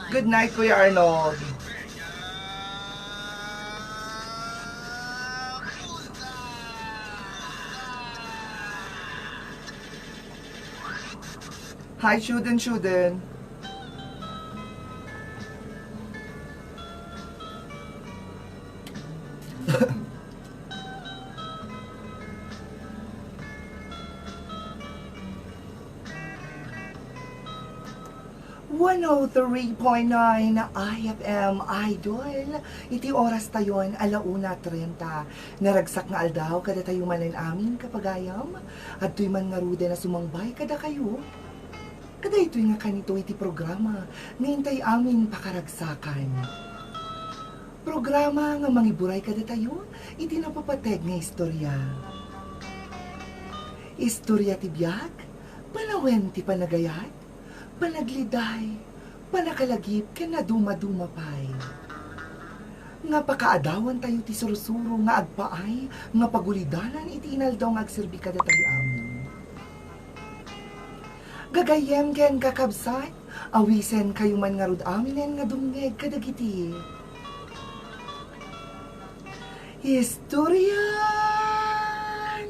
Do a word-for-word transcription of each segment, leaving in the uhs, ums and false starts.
Good night, Kuya Arnold. Hi, Shuden Shuden. One oh three point nine I F M Idol. Iti oras tayon, ala una trenta. Naragsak nga aldaw kadatayo manen amin, kapagayam. Adtoy man ngaruden a sumangbay kadakayo. Kadaytoy nga kanito iti programa nga intay amin pakaragsakan. Programa nga mangiburay kadatayo iti napapateg nga istorya. Istorya ti biag, panawen ti panagayat, panagligday, panakalagip ken nadumaduma pay. Nga pakaadawantayo ti sursuro nga agpaay nga pagulidanan iti inaldaw nga agserbi kadatayo amin. Gagayyem ken kakabsat, awisenkayo man ngarud aminen nga dumngeg kadagiti Istorya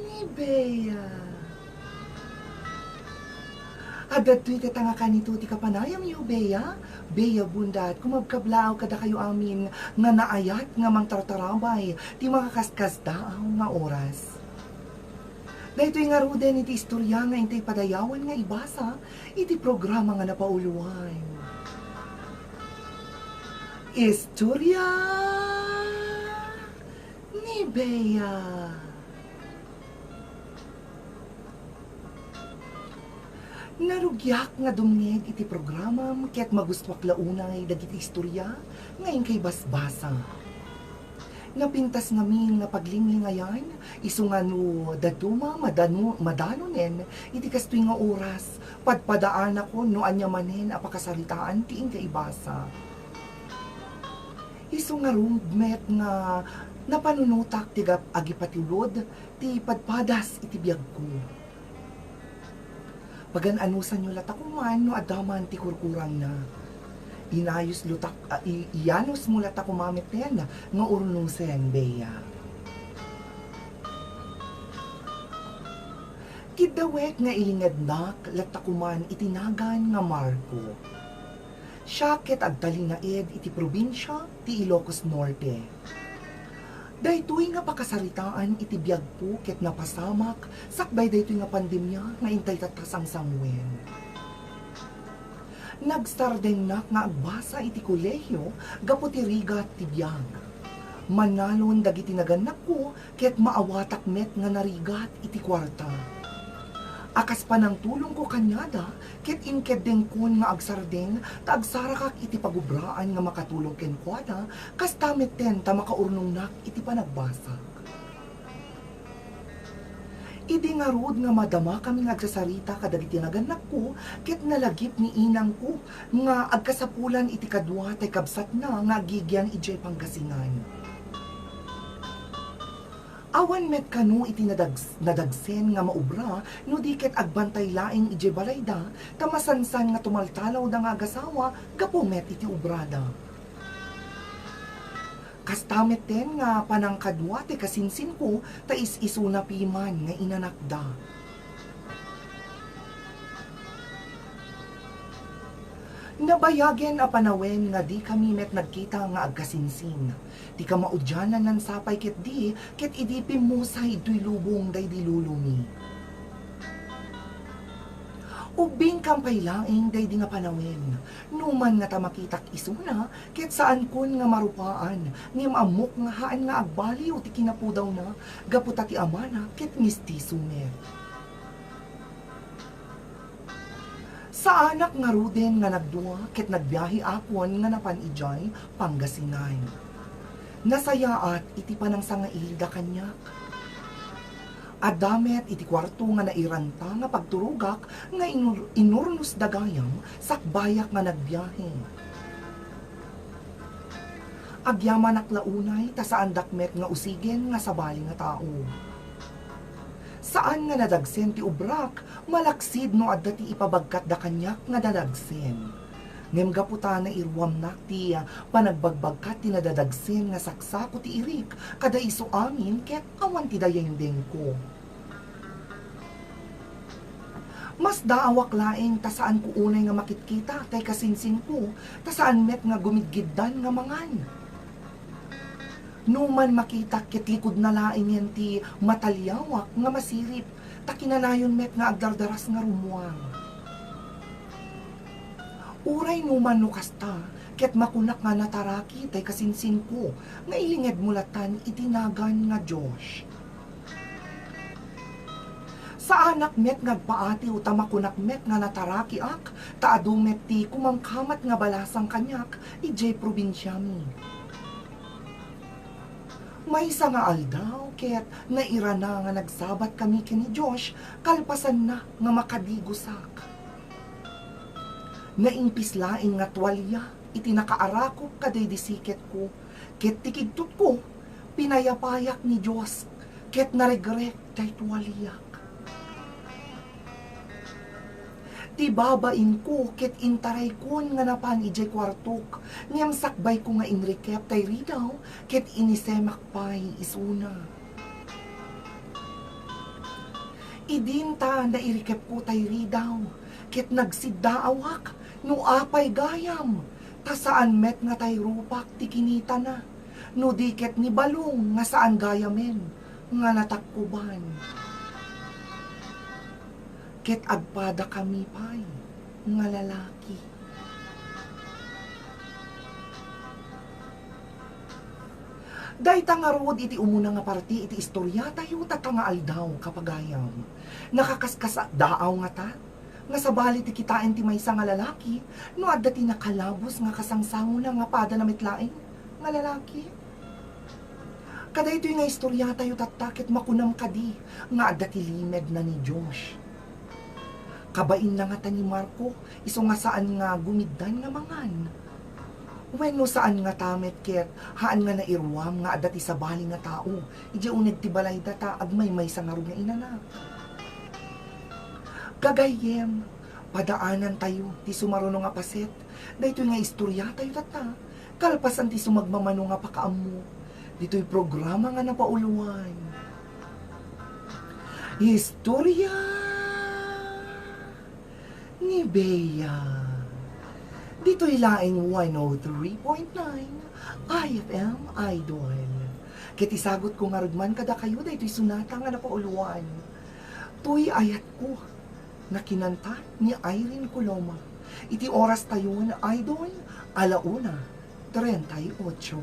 ni Bea. Adda ditoy ti tanga kanito ti kapanayamyo, Bea. Bea Bundat, kumabkablaaw kadakayo amin nga naayat nga mangtartarabay ti makaskasdaaw nga oras. Daytoy ngaruden iti istorya nga intay padayawan nga ibasa iti programa nga napauloan. Istorya ni Bea. Narugiak nga dumngeg iti programam ket magustuak la unay dagiti istorya nga inkay basbasa. Napintas ngamin nga paglinglingayan, isu nga no dadduma madanu-, madanonen iti kastoy nga oras, padpadaanakon no ania manen a pakasaritaan ti inka ibasa. Isu ngarud met nga napanunotak ti gap-, agipatulod ti padpadas iti biagko. Pagan-anusanyo latta koman no adda man ti kurkurangna. Inayos lutak, a, i-, iyanusmo latta koma metten nga urnusen, Bea. Kiddawek nga ilingednak latta koman iti nagan nga Marco. Siak ket agtalinaed iti probinsia ti Ilocos Norte. Daytoy nga pakasaritaan iti biagko ket napasamak sakbay daytoy nga pandemia nga intay tatta sangsangoen. Nagsardengnak nga agbasa iti kolehio gapu ti rigat ti biag. Manalon dagiti nagannakko ket maawatak met nga narigat iti kuarta. A kas panangtulongko kaniada, ket inkeddengkon nga agsardeng ta agsarakak iti pagubraan nga makatulong kenkuana, kasta metten ta makaurnongnak iti panagbasak. Idi ngarud nga madamakami nga agsasarita kadagiti nagannakko, ket nalagip ni inangko nga agkasapulan iti kadua tay kabsatna nga agigian idiay Pangasinan. Awan met kano iti nadags-, nadagsen nga maubra no di ket agbantay laeng idiay balayda, ta masansan nga tumaltalawda nga agasawa gapu met iti ubrada. Kasta metten nga panangkadua ti kasinsinko ta is-isuna piman nga inanakda. Nabayagen a panawen nga dikami met nagkita nga agkasinsin. Ti kamaudianan nansapay ketdi ket idi pimmusay ditoy lubong daydi lolomi. Ubbingkam pay laeng daydi nga panawen. Numan nga ta makitak isuna, ket saankon nga marupaan, ngem ammok nga haan nga agbaliw ti kinapudawna, gapu ta ti amana ket mistiso met. Saanak ngaruden nga nagdua ket nagbiaheakon nga napan idiay Pangasinan. Nasayaat iti panangsangailda kaniak. Adda met iti kuarto nga nairanta nga pagturogak nga inur-, inurnosda gayam sakbayak nga nagbiahe. Agyamanak la unay ta saandak met nga usigen nga sabali nga tao. Saan nga nadagsen ti ubrak, malaksid no adda ti ipabagkatda kaniak nga nadagsen. Ngem gapu ta nairuamnak ti panagbagbagkat ti nadadagsen nga saksako ti irik kada isu amin ket awan ti dayengdengko. Masdaawak laeng ta saanko unay nga makitkita tay kasinsinko, ta saan met nga gumidgiddan nga mangan. Numan makitak ket likudna laengen ti mataliawak nga masirip, ta kinanayon met nga agdardaras nga rummuar. Uray numan no kasta, ket makunak nga nataraki tay kasinsinko nga ilingedmo latan iti nagan nga Josh. Saanak met nga agpaatiw ta makunak met nga natarakiak ta adu met ti kumamkamat nga balasang kaniak idiay probinsiami. Maysa nga aldaw ket nairana nga nagsabat kami ken ni Josh kalpasanna nga makadigosak. Naimpis laeng nga tualia iti nakaarakop kadaydi siketko, ket ti kidtotko, pinayapayak ni Dios, ket naregrek tay tualiak. Ti babainko ket intaraykon nga napan idiay kuartok, ngem sakbayko nga inrikep tay ridaw ket inisemak pay isuna. Idinta nairikepko tay ridaw, ket nagsiddaawak no apay gayam, ta saan met nga tay rupak ti kinitana, no di ket ni balong nga saan gayamen nga natakkuban. Ket agpadakami pay nga lalaki. Dayta ngarud iti umuna nga parti iti istoriatayo tatta nga aldaw, kapagayam. Nakakaskas a daaw ngata nga sabali ti kitaen ti maysa nga lalaki no adda ti nakalabos nga kasangsangona nga padana met laeng nga lalaki. Kadaytoy nga istoriatayo tatta ket makunam kadi nga adda ti limedna ni Josh. Kabainna ngata ni Marco, isu nga saan nga gumiddan nga mangan. Wenno saan ngata met ket haan nga nairuam nga adda ti sabali nga tao idiay uneg ti balayda ta agmaymaysa ngarud nga inanak. Gagayyem, padaanantayo ti sumaruno nga paset daytoy nga istoriatayo tatta, kalpasan ti sumagmamano nga pakaammo ditoy programa nga napauluan, Istorya ni Bea. Ditoy laeng one oh three point nine I F M Idol. Ket isagutko ngarud man kadakayo daytoy sonata nga napauluan, Tuy Ayatko, nga kinanta ni Irene Coloma. Iti orastayon, Idol, ala una treinta y ocho.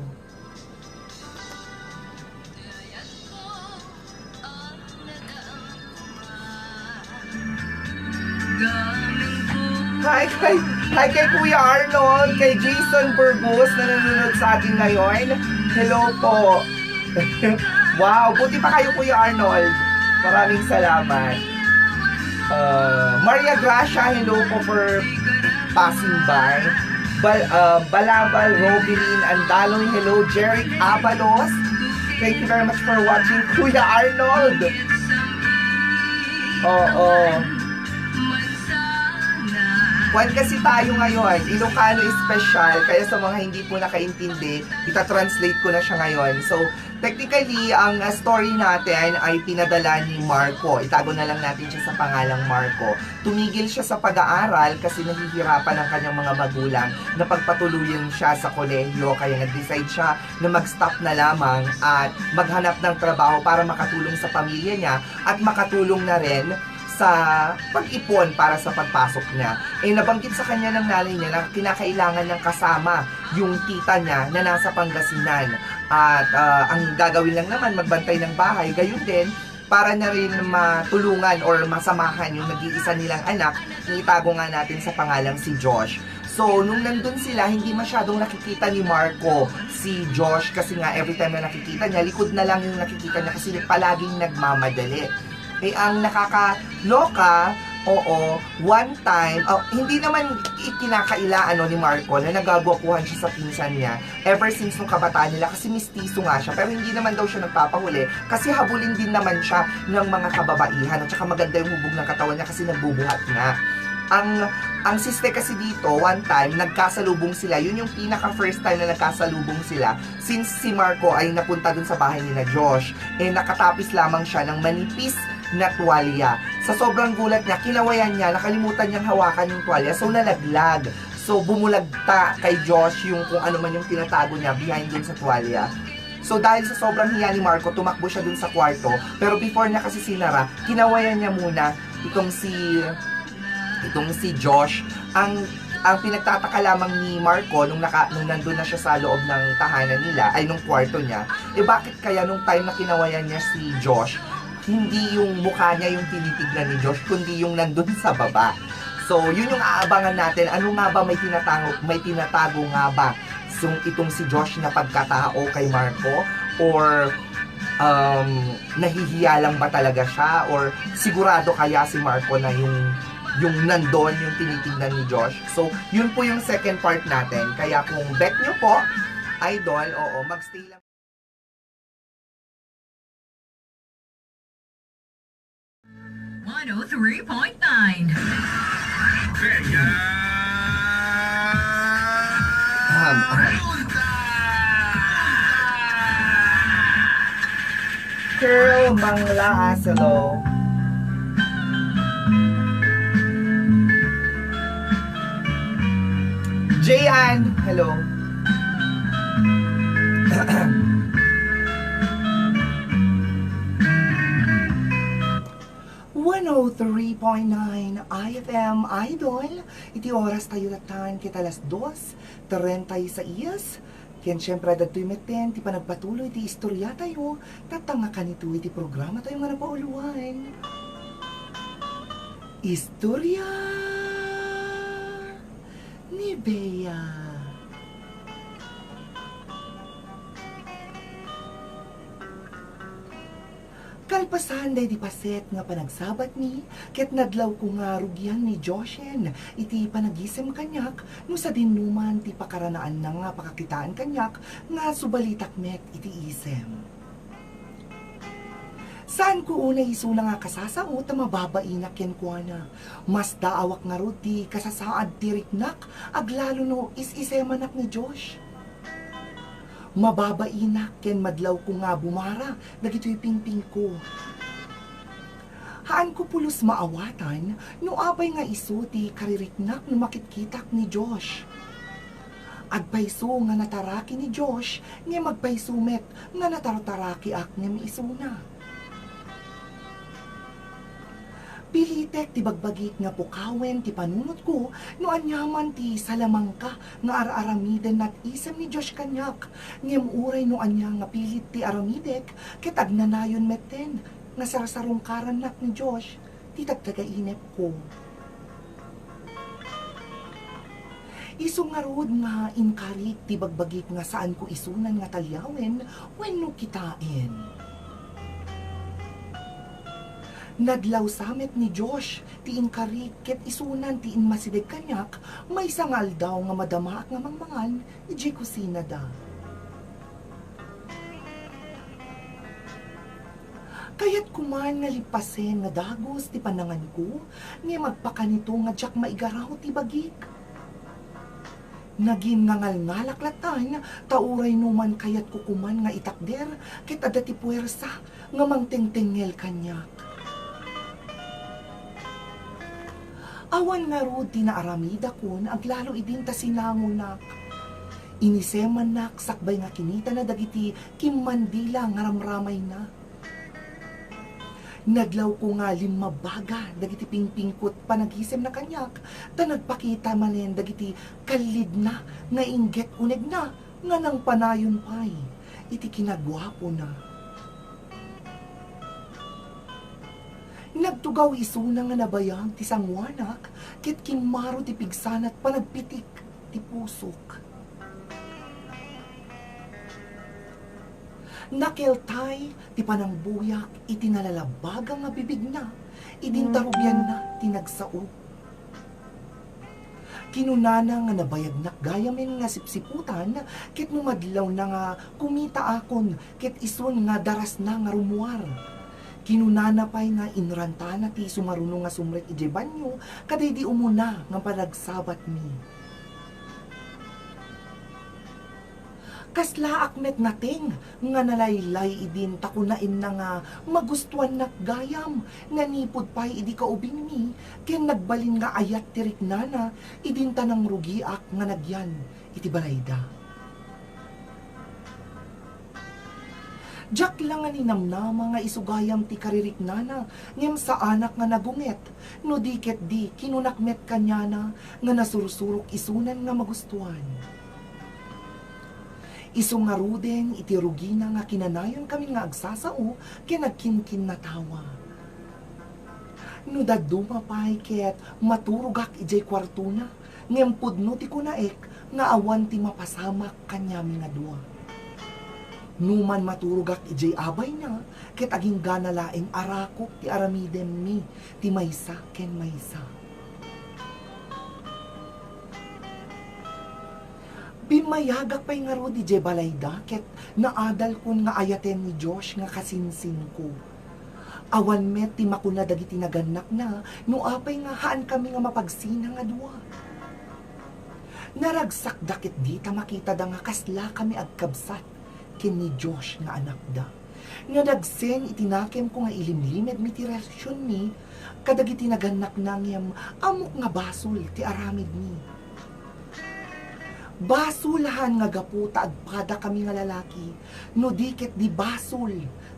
Hi kay, hi kay Kuya Arnold, kay Jason Burgos na nanonood sa atin ngayon. Hello po. Wow, buti pa kayo, Kuya Arnold. Maraming salamat. Uh, Maria Gracia, hello po for passing by. Bal, uh, Balabal, Robilin, Andaloy, hello. Jeric Abalos, thank you very much for watching. Kuya Arnold. Oo. Kwan kasi tayo ngayon, Ilocano special, kaya sa mga hindi po nakaintindi, itatranslate ko na siya ngayon. So, technically, ang, ah, story natin ay pinadala ni Marco. Itago na lang natin siya sa pangalang Marco. Tumigil siya sa pag-aaral kasi nahihirapan ang kanyang mga magulang na pagpatuloyin siya sa kolehiyo. Kaya nag-decide siya na mag-stop na lamang at maghanap ng trabaho para makatulong sa pamilya niya at makatulong na rin sa pag-ipon para sa pagpasok niya. Eh, nabanggit sa kanya ng nanay niya na kinakailangan niyang kasama yung tita niya na nasa Pangasinan. At, ah, ang gagawin lang naman, magbantay ng bahay. Gayon din, para na rin matulungan or masamahan yung nag-iisa nilang anak, na itago nga natin sa pangalang si Josh. So, nung nandun sila, hindi masyadong nakikita ni Marco si Josh kasi nga every time na nakikita niya, likod na lang yung nakikita niya kasi palaging nagmamadali. Eh, ang nakakaloka, oo, one time, oh, hindi naman ikinakaila, ano, ni Marco na nagagwapuhan siya sa pinsan niya ever since nung kabataan nila kasi mistiso nga siya, pero hindi naman daw siya nagpapahuli kasi habulin din naman siya ng mga kababaihan at saka maganda yung hubog ng katawan niya kasi nagbubuhat nga. Ang, ang siste kasi dito, one time, nagkasalubong sila. Yun yung pinaka first time na nagkasalubong sila since si Marco ay napunta dun sa bahay nina Josh. Eh, nakatapis lamang siya ng manipis na tuwalya. Sa sobrang gulat niya, kinawayan niya, nakalimutan niyang hawakan yung tuwalya, so nalaglag. So, bumulagta kay Josh yung kung ano man yung tinatago niya behind dun sa tuwalya. So, dahil sa sobrang hiya ni Marco, tumakbo siya dun sa kwarto. Pero before niya kasi sinara, kinawayan niya muna itong si, itong si Josh. Ang, ang pinagtataka lamang ni Marco nung naka-, nung nandun na siya sa loob ng tahanan nila, ay, nung kwarto niya, eh, bakit kaya nung time na kinawayan niya si Josh, hindi yung mukha niya yung tinitignan ni Josh, kundi yung nandun sa baba? So, yun yung aabangan natin. Ano nga ba may tinatago, may tinatago nga ba sung-, itong si Josh na pagkatao kay Marco? Or, um, nahihiya lang ba talaga siya? Or sigurado kaya si Marco na yung, yung nandun, yung tinitignan ni Josh? So, yun po yung second part natin. Kaya kung bet nyo po, idol, oo, magstay lang. One oh three point nine. Ahem, ahem. Girl, Manglaas, hello. Jayan, hello. One oh three point nine I F M Idol. Iti oras tayo latan ket alas dos treinta y seis. Ken siempre, adda toy metten ti panagpatuloy ti istorya tayo, tatta nga kanito iti programa tayo nga napauluan. Istorya ni Bea. Kalpasan daydi paset nga panagsabatmi, ket nadlawko nga rugian ni Joshen iti panagisem kaniak no sadinoman ti pakaranaanna nga pakakitaan kaniak nga subalitak met iti isem. Saanko unay isuna nga kasasao ta mababainak kenkuana. Masdaawak ngarud ti kasasaad ti riknak, aglalo no is-isemanak ni Josh. Mababainak ken madlawko nga bumara dagitoy pingpingko. Haanko pulos maawatan no apay nga isu ti kaririknak no makitkitak ni Josh. Agpayso nga nataraki ni Josh, ngem agpayso met nga natartarakiak ngem isuna. Pilitek ti bagbagik nga pukawen ti panunotko no aniaman ti salamangka nga ar-aramidenna ti isem ni Josh kaniak, ngem uray no ania nga pilit ti aramidek, ket agnanayon metten nga sarsarungkarannak ni Josh ti tagtagainepko. Isu ngarud nga inkarik ti bagbagik nga saanko isunan nga taliawen wenno kitaen. Nadlawsa met ni Josh ti inkarik ket isunan ti immasideg kaniak maysa nga aldaw nga madamaak nga mangmangan idiay kusinada. Kayatko man nga lippasen nga dagus ti pananganko, ngem agpakanito nga diak maigaraw ti bagik. Nagin nga ngalngalak latan, ta uray no man kayatko koman nga itakder, ket adda ti puersa nga mangtengtengngel kaniak. Awan ngarud ti naaramidakon aglalo idin ta sinangonak. Inisemannak sakbay nga kinitana dagiti kimmandila nga ramramayna. Nadlawko nga limmabbaga dagiti pingpingkot panagisemna kaniak, ta nagpakita manen dagiti kallidna nga inggep unegna nga nangpanayon pay iti kinaguapona. Nagtugaw isuna nga nabayag ti sangoanak ket kimmaro ti pigsanat panagpitik ti pusok. Nakeltay ti panangbuyak iti nalalabbaga nga bibigna idin ta rugianna ti nagsao. Kinunana nga nabayagnak gayamen nga sipsiputan, ket no madlawna nga kumitaakon ket isun nga darasna nga rummuar. Kinunana pay nga inrantana ti sumaruno nga sumrek idiay banio kadaydi umuna nga panagsabatmi. Kaslaak met nateng nga nalaylay idin ta kunaenna nga magustuannak gayam, nanipud pay idi kaubingmi ken nagbalin nga ayat ti riknana idin ta nangrugiak nga nagyan iti balayda. Diak la nga ninamnama nga isu gayam ti kaririknana ngem saanak nga nagunget, no di ketdi kinunak met kaniana nga nasursurok isunan nga magustuan. Isu ngaruden iti rugina nga kinanayon kami nga agsasao ken agkinkinnatawa. No dadduma pay ket maturogak idiay kuartona, ngem pudno ti kunaek nga awan ti mapasamak kaniami nga dua. Numan maturogak idiay abayna, ket aginggana laeng arakop ti aramidemmi ti maysa ken maysa. Bimmayagak pay ngarud idiay balayda ket naadalkon nga ayaten ni Josh nga kasinsinko. Awan met ti makuna dagiti nagannakna no apay nga haankami nga mapagsina nga dua. Naragsakda ketdi ta makitada nga kaslakami agkabsat ken ni Josh nga anakda. Nga nagsen iti nakemko nga ilimlimedmi ti relasionmi kadagiti nagannakna ngem ammok nga basol ti aramidmi. Basol han nga gapu ta agpadakami nga lalaki, no di ketdi basol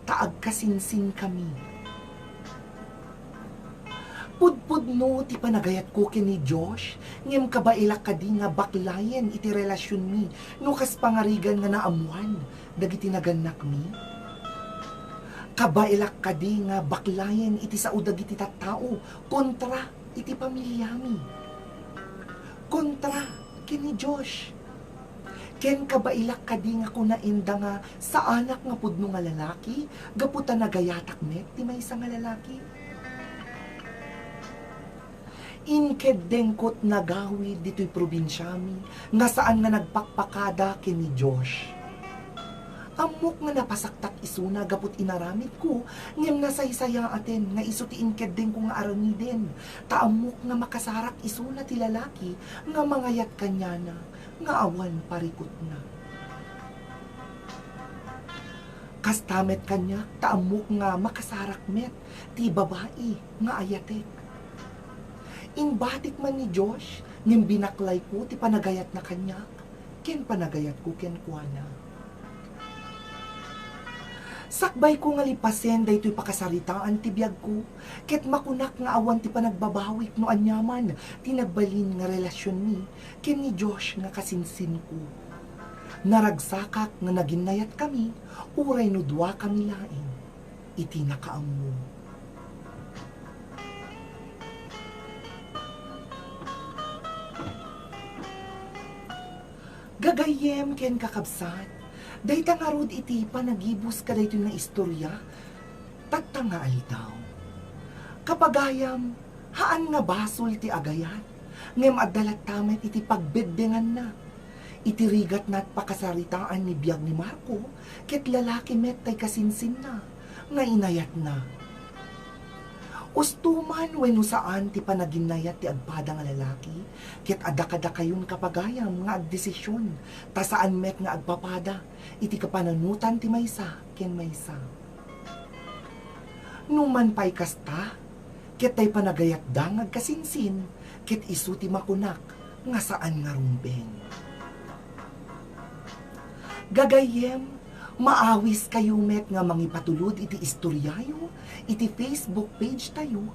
ta agkasinsinkami. Pudpudno ti panagayatko ken ni Josh, ngem kabaelak kadi nga baklayen iti relasionmi no kas pangarigan nga naammoan dagiti nagannakmi? Kabaelak kadi nga baklayen iti sao dagiti tattao kontra iti pamiliami? Kontra ken ni Josh? Ken kabaelak kadi nga kunaenda nga saanak nga pudno nga lalaki gapu ta nagayatak met ti maysa nga lalaki? Inkeddengko't nagawid ditoy probinsiami nga saan nga nagpakpakada ken ni Josh. Ammok nga napasaktak isuna gapu't inaramidko, ngem nasaysayaaten nga isu ti inkeddengko nga aramiden, ta ammok nga makasarak isuna ti lalaki nga mangayat kaniana nga awan parikutna. Kasta met kaniak ta ammok nga makasarak met ti babai nga ayatek. Imbatik man ni Josh, ngem binaklayko ti panagayatna kaniak ken panagayatko kenkuana. Sakbayko nga lipasen daytoy pakasaritaan ti biagko, ket makunak nga awan ti panagbabawik no aniaman ti nagbalin nga relasionmi ken ni Josh nga kasinsinko. Naragsakak nga naginnayatkami, uray no duakami laeng iti nakaammo. Gagayyem ken kakabsat, dayta ngarud iti panagibus kadaytoy nga istorya tatta nga aldaw. Kapagayam, haan nga basol ti agayat, ngem adda latta met iti pagbeddenganna. Iti rigatna ti pakasaritaan ni biag ni Marco, ket lalaki met tay kasinsinna nga inayatna. Ustoman wenno saan ti panaginnayat ti agpada nga lalaki, ket adda kadakayon kapagayam nga agdesision, ta saan met nga agpapada iti kapananutan ti maysa ken maysa. Numan pay kasta, ket tay panagayatda nga agkasinsin, ket isu ti makunak nga saan nga rumbeng. Gagayyem, maawiskayo met nga mangipatulod iti istoryayo iti Facebook page tayo,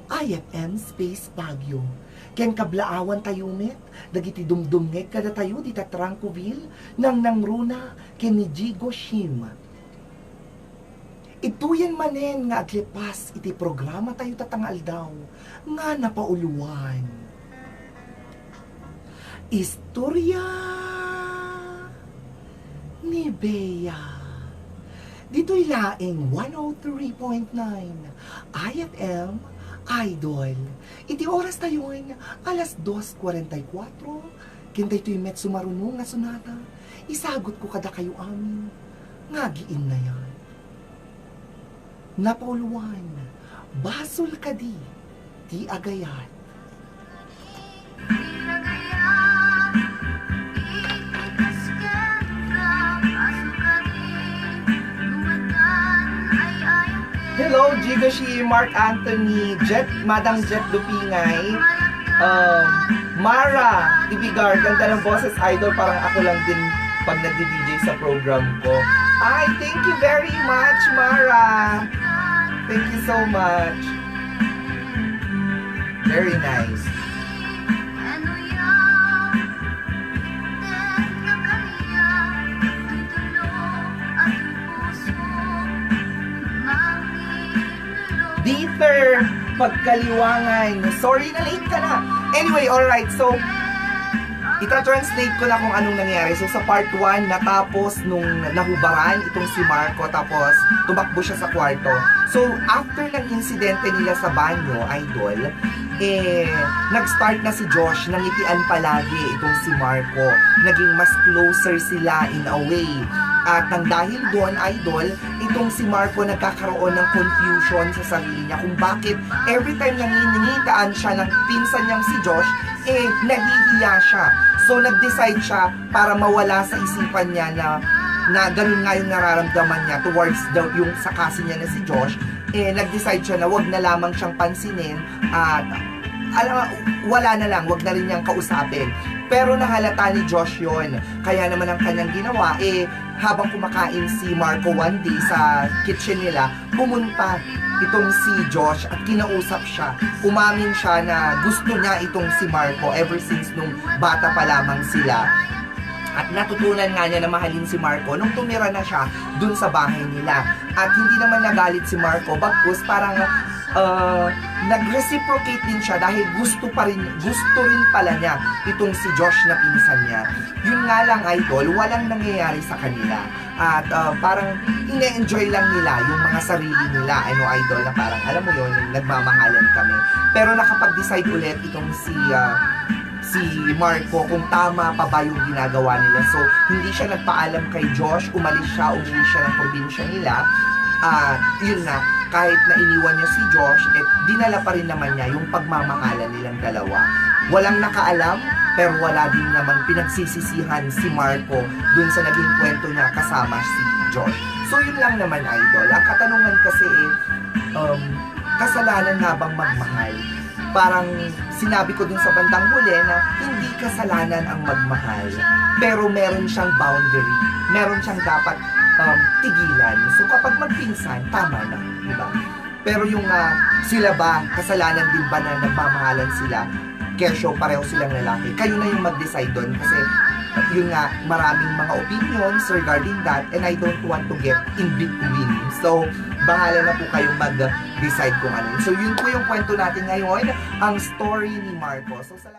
I F M Space Baguio. Ken kablaawan tayo met dagiti dumdumngeg kadatayo dita Trancoville, nangnangruna ken ni Jigo Shim. Ituyen manen nga aglepas iti programa tayo tatta nga aldaw nga napauloan, Istorya ni Bea. Ditoy laeng one oh three point nine I F M Idol. Iti oras tayon, alas dos cuarenta y cuatro, ken daytoy met sumaruno nga sonata, isagutko kadakayo amin nga agiinnayan. Napauloan, basol kadi ti agayat. Hello, Jigoshi, Mark Anthony, Jet, Madang Jet Dupingay, um, Mara Ibigar, ganda ng boses, idol, parang ako lang din pag nagdi-D J sa program ko. Ay, thank you very much, Mara. Thank you so much. Very nice. Dieter Pagkaliwangan. Sorry na late ka na. Anyway, alright. So, ita-translate ko na kung anong nangyari. So, sa part one, natapos nung nahubaran itong si Marco, tapos tumakbo siya sa kwarto. So, after ng insidente nila sa banyo, idol, eh, nag-start na si Josh, nangitian palagi itong si Marco. Naging mas closer sila in a way. At nang dahil doon, idol, itong si Marco nagkakaroon ng confusion sa sarili niya kung bakit every time nangingitaan siya ng pinsan niyang si Josh, eh, nahihiya siya. So, nag-decide siya para mawala sa isipan niya na, na ganun nga yung nararamdaman niya towards the, yung sa cousin niya na si Josh, eh, nag-decide siya na wag na lamang siyang pansinin at, alam, wala na lang, wag na rin niyang kausapin. Pero nahalata ni Josh yon. Kaya naman ang kanyang ginawa, eh, habang kumakain si Marco one day sa kitchen nila, pumunta itong si Josh at kinausap siya. Umamin siya na gusto niya itong si Marco ever since nung bata pa lamang sila. At natutunan nga niya na mahalin si Marco nung tumira na siya dun sa bahay nila. At hindi naman nagalit si Marco, bagkus parang, uh, nag-reciprocate din siya dahil gusto pa rin, gusto rin pala niya itong si Josh na pinsan niya. Yun nga lang, idol, walang nangyayari sa kanila. At, uh, parang ine-enjoy lang nila yung mga sarili nila, ano, idol, na parang, alam mo yun, yung nagmamahalan kami. Pero nakapag-decide ulit itong si, uh, si Marco kung tama pa ba yung ginagawa nila. So, hindi siya nagpaalam kay Josh, umalis siya, umuwi siya ng probinsya nila. At, yun nga, kahit na iniwan niya si Josh, eh, dinala pa rin naman niya yung pagmamahalan nilang dalawa. Walang nakaalam, pero wala din namang pinagsisisihan si Marco dun sa naging kwento niya kasama si Josh. So, yun lang naman, idol. Ang katanungan kasi, eh, um, kasalanan nga bang magmahal? Parang sinabi ko dun sa bandang huli na hindi kasalanan ang magmahal, pero meron siyang boundary, meron siyang dapat, um, tigilan. So, kapag magpinsan, tama na, di ba? Pero yung, ah, sila ba, kasalanan din ba na nagmamahalan sila? Kesyo pareho silang lalaki. Kayo na yung mag-decide doon kasi yun nga, maraming mga opinions regarding that and I don't want to get in between. So, bahala na po kayong mag-decide kung ano. So, yun po yung kwento natin ngayon, ang story ni Marco. So, sa